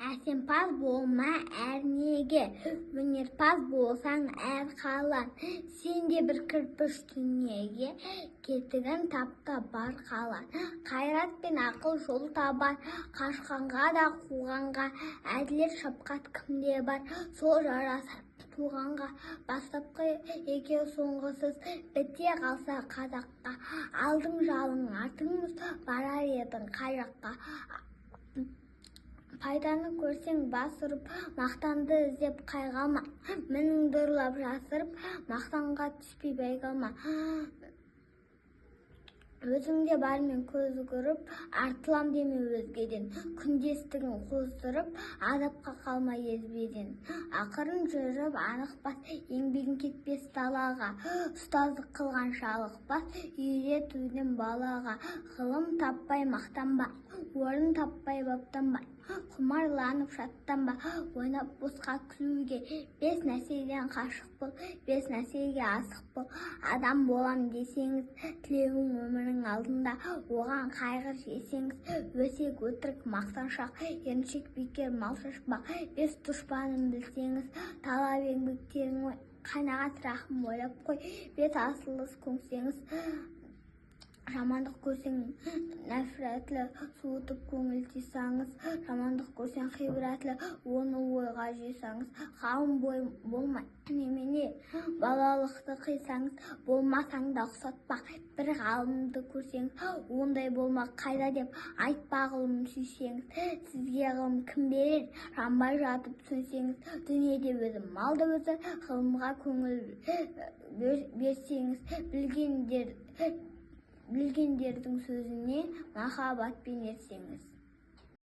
Әсемпаз болма әрнеге, өнерпаз болсаң әр қалан. Сен де бір кірпіш дүниеге, кетігін тап та бар қалан. Қайрат пен ақыл жол табар, қашқанға да қуғанға. Әділет, шапқат кімде бар, сол жарасар туғанға. Бастапқы екеу соңғысыз біте қалса қазаққа, алдың жалың, артың мұз, барар едің қай жаққа? Пайданы көрсең бас ұрып, мақтанды іздеп қайғы алма. Мініңді ұрлап жасырып, мақтанға түспей бәйге алма. Өзіңде бармен көз ұрып, артылам деме өзгеден. Күндестігін қоздырып, азапқа қалма езбеден. Ақырын жүріп, анық бас, еңбегің кетпес далаға. Ұстаздық қылған жалықпас, үйретуден балаға. Ғылым таппай мақтанба, орын таппай баптанба, құмарланып шаттанба, ойнап босқа күлуге. Бес нәрседен қашық бол, бес нәрсеге асық бол. Адам болам десеңіз, тілеуің өмірің алдында, оған қайғы жесеңіз. Өсек, өтірік, мақтаншақ, еріншек, бекер мал шашпақ. Бес дұшпанын білсеңіз, талап еңбек, терең ой, қанағат, рахым ойлап қой. Бес асыл іс көңсеңіз, жамандық көрсең нәфрәтлі, суытып көңіл тыйсаңыз. Жамандық көрсең ғибратлы, оны ойға жисаңыз. Ғалым болмай немене, балалықты қисаңыз. Болмасаң да ұқсатпақ бір ғалымды көрсеңіз, ондай болмақ қайда деп айтпа ғылым сүйсеңіз. Сізге ғылым кім берер, жанбай жатып сөнсеңіз? Дүниеде өзі, мал да өзі, ғылымға көңіл берсеңіз. Білгендердің сөзіне махаббатпен ерсеңіз.